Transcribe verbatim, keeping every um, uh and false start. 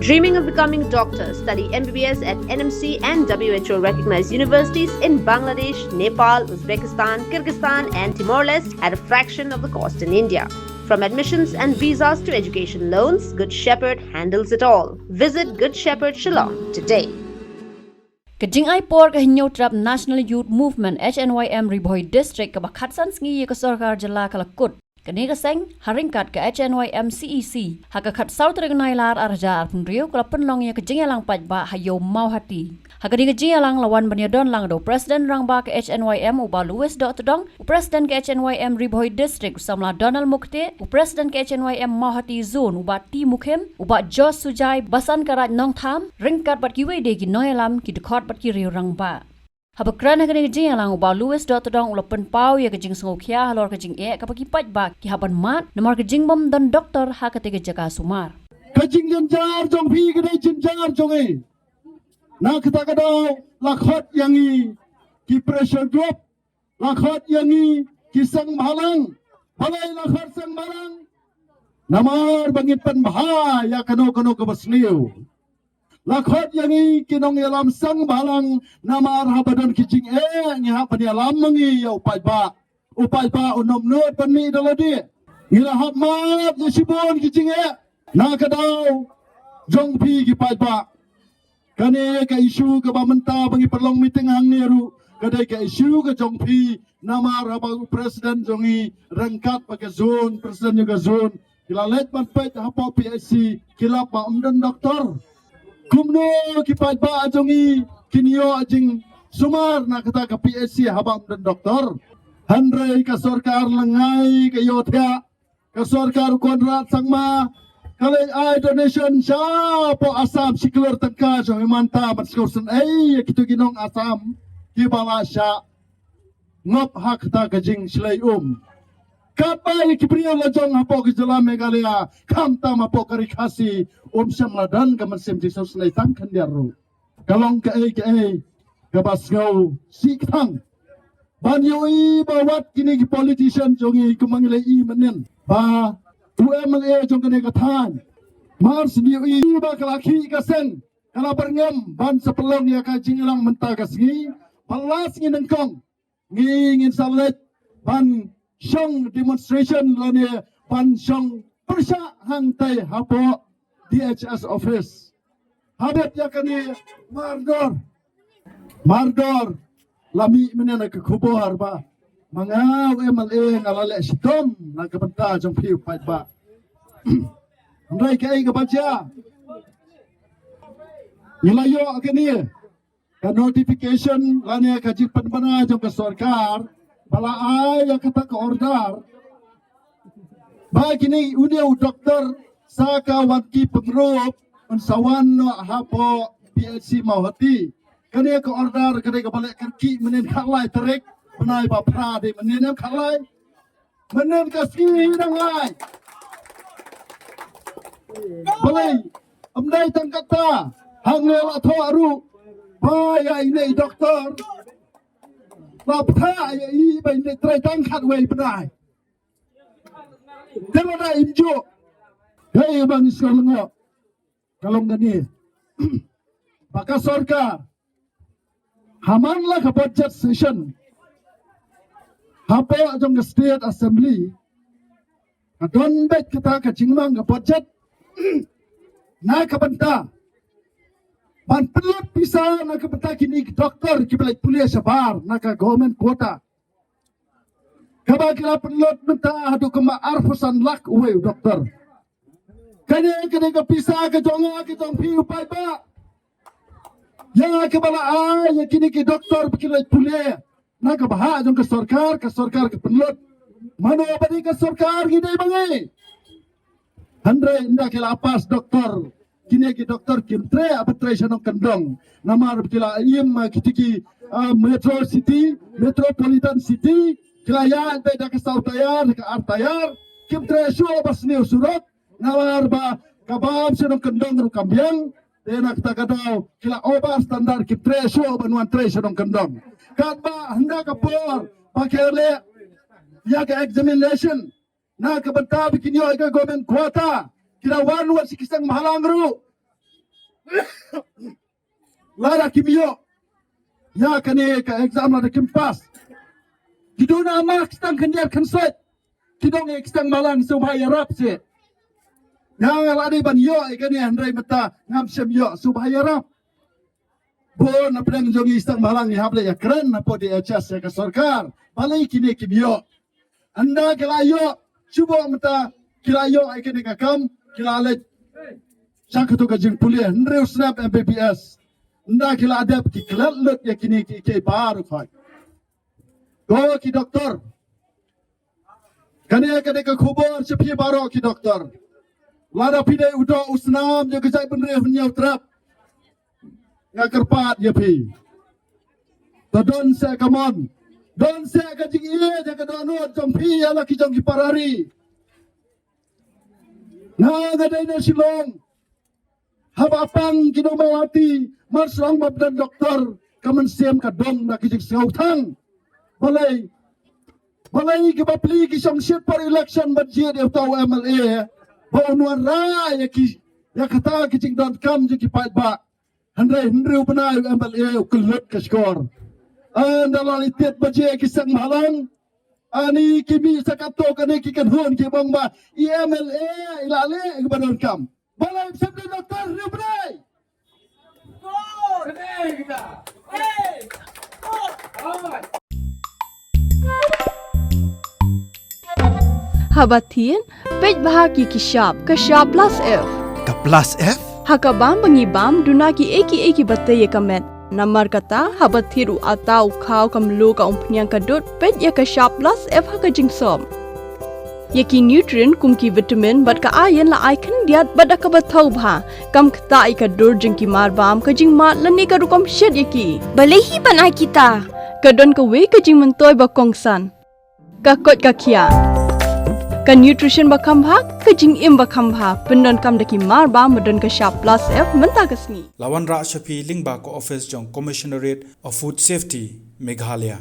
Dreaming of becoming a doctor? Study M B B S at N M C and W H O recognized universities in Bangladesh, Nepal, Uzbekistan, Kyrgyzstan, and Timor Leste at a fraction of the cost in India. From admissions and visas to education loans, Good Shepherd handles it all. Visit Good Shepherd Shillong today. Ka jingai por ka Hynñiewtrep National Youth Movement H N Y M Ri Bhoi District kaba khatsan sngi ïa ka sorkar jylla ka la kut kane ka seng ha ryngkat ka H N Y M C E C ha ka khatsaw tarik u Nailar arhajar arphew hynriew ka la pynlong ïa ka jingïalang paidbah ha Ïew Mawhati. Ha kane ka jingïalang la wan ban ïadon lang da u President Rangbah ka H N Y M u Bah Louis Dohtdong, u President ka H N Y M Ri Bhoi District u Samla Donald Mukte, u President ka H N Y M Mawhati Zone u Bah T Mukhim, u Bah Josh Sujai, Basan ka Raj Nongtham, ryngkat bad kiwei de ki nongïalam, ki dkhot bad ki riew rangbah. Haba kren ha kane ka jingïalang u Bah Louis Dohtdong u la pynpaw ïa ka jingsngewkhia halor ka jingeh kaba ki paidbah ki hap ban mad namar ka jingbym don doktor ha katei ka jaka sumar. Ka jingjynjar jong phi ka dei jynjar jong i. Na kata ka daw la khot ïa ngi ki pressure group, la khot ïa ngi ki seng bhalang. Balei la khot seng bhalang? Namar ba ngin pynbha ïa kano kano kaba sniew. La khot ïa ngi ki nongïalam seng bhalang namar haba don ki jingeh ngi hap ban ïalam ma ngi ïa u paidbah. U paidbah un ym nud ban mih da lade. Ngi la hap mad ïa shibun ki jingeh na ka daw jong phi ki paidbah. Kane ka issue kaba mynta ba ngi pynlong meeting hangne ruh ka dei ka issue ka jong phi namar haba u president jong ngi ryngkat bad ka zone, president jong ka zone ki la leit ban peit hapoh P H C ki lap ba ym don doktor. Kumno ki paidbah jong ngi kin ïoh jingsumar na kata ka P H C haba ym don doktor? Hynrei ka sorkar lyngngai ka ïohthiah, ka sorkar u Conrad Sangma ka leit ai donation shapoh Assam shi klur tyngka jong Himanta ban sngewsynei ïa kito ki nong Assam kiba la shah ngop ha kata ka jingshlei um. Katba ïa ki briew la jong hapoh ka jylla Meghalaya khamtam hapoh ka Ri Khasi um shym la don ka mynsiem jingsngewsynei tang khyndiat ruh. Ka long kaei kaei kaba sngewsih kthang. Ban ïohi ba wat kine ki politician jong ngi kumba ngi la ïohi mynnin ba u M L A jong kane ka thaiñ Mawhati, ïohi ba ka la khih ka seng, ka la byrngem ban sa pynlong ïa ka jingïalang mynta ka sngi. Ba la sngi nyngkong ngi ngin sa leit ban shong demonstration lane ban shong pyrshah hangtai hapoh D H S office. Habit ïa kane mardor. Mardor la mih mynne na ka khubor ba ma nga u M L A nga la leh shitom na ka bynta jong phi u paidbah. Hynrei kaei kaba jia? Ngi la ïoh kane ka notification lane ka jingpynbna jong ka sorkar ba la ai ïa kata ka order ba kine une u doktor sa ka wan ki pynrup un sa wan noh hapoh P H C Mawhati. Kane ka order ka dei kaba leh kyrkieh mynnin khatlai tarik bnai ba phra dei mynnin em khatlai. Mynnin ka sngi hi dang ai. Balei ym dei tang kata, hangne la thoh ruh ba ïa ine i doktor la bthah ïa i ba ine trei tang khatwei bnai. Te lada im juh, dei ba ngi sngewlyngngoh. Ka long kane ba ka sorkar ha man la ka budget session hapoh jong ka State Assembly ka don beit kata ka jingmang ka budget na ka bynta ban pynlut pisa na ka bynta kine ki doktor kiba leit pule shabar na ka government quota. Kaba ki la pynlut mynta haduh kumba arphew san lak uwei u doktor. Kane, kane ka pisa ka jong nga ka jong phi u paidbah. Ïa kaba la ai ïa kine ki doktor ba ki leit pule na ka bhah jong ka sorkar, ka sorkar ka pynlut. Mano ba dei ka sorkar ngi dei ba ngi. Hynrei ynda ki la pass doktor, kine ki doktor kim treh, hap trei sha nongkyndong. Namar ba ki la im, ah, kiti ki, ah, metro city, metropolitan city, ki la ïaid beit da ka saw tayar, da ka ar tayar, kim treh shuh ba sniew surok, namar ba ka bam sha nongkyndong ruh kam biang. Te na kata ka daw ki la over standard, kim treh shuh ban wan trei sha nongkyndong. Katba hynda ka por ba ki leh ïa ka examination na ka bynta ba kin ïoh ïa ka government quota, ki la wan wat sha ki seng bhalang ruh. Lada kim ïoh ïa kane ka exam, lada kim pass, ki duna marks tang khyndiat khynsoit, ki dong ïa ki seng bhalang, sngewbha ïarap seh. Nga nga la dei ban ïoh ïa kane, hynrei mynta ngam shym ïoh, sngewbha ïarap. Bun na pdeng jong ngi seng bhalang ngi hap leh ïakren hapoh D H S ïa ka sorkar. Balei kine kim ïoh? Ynda ki la ïoh, shu bok mynta ki la ïoh ïa kane ka kam, ki la leit sha kato ka jingpule hynriew snem M B B S. Ynda ki la dep, ki klet lut ïa kine ki, ki baroh khoit. Ko ki doktor, kane ka dei ka khubor sha phi baroh ki doktor. Lada phi dei u doh u snam jong ka jaitbynriew Hynñiewtrep, nga kyrpad ïa phi, to don seh ka mon, don seh ka jingïeit ha ka dohnud jong phi ïa la ki jong ki para ri. Nga nga dei na Shillong. Haba pang ki nongmawati, mar shrong ba pdeng doktor, ka mynsiem ka dong da ki jingsngewthang. Balei, balei ki bapli ki shong shit por election ban jied ïa uta u M L A ba un wanrah ïa ki, ïa kata ki jingdonkam jong ki paidbah. Hynrei hynriew bnai u M L A u kyllut ka shkor. Ynda la leit tied baje ki seng bhalang, ani ki mih sa katto katne ki kynhun ki ong ba i M L A i la leh ïa kiba donkam. Balei phim dei doktor hynriew bnai? Haba thied, peit bha ki ki shap, ka shap plus F. Ka plus F? Ha ka bam ba ngi bam, duna ki ei ki ei kiba tei ïa ka met. Namar kata, haba thied u atta u khaw, ka mluh, ka umphniang, ka dud, peit ïa ka shap plus F ha ka jingsop. Ïa ki nutrient kum ki vitamin bad ka iron la ai khyndiat bad da kaba thaw bha. Kam ktah ïa ka dur jong ki mar bam, ka jingmad lane ka rukom shet ïa ki. Balei hi ban ai kita? Ka don kawei ka jingmyntoi ba kongsan. Ka koit ka khiah. Ka nutrition ba kham bha, ka jingim ba kham bha. Pyndonkam da ki mar bam ba don ka shap plus F mynta ka sngi. La wanrah sha phi lyngba ka office jong Commissionerate of Food Safety, Meghalaya.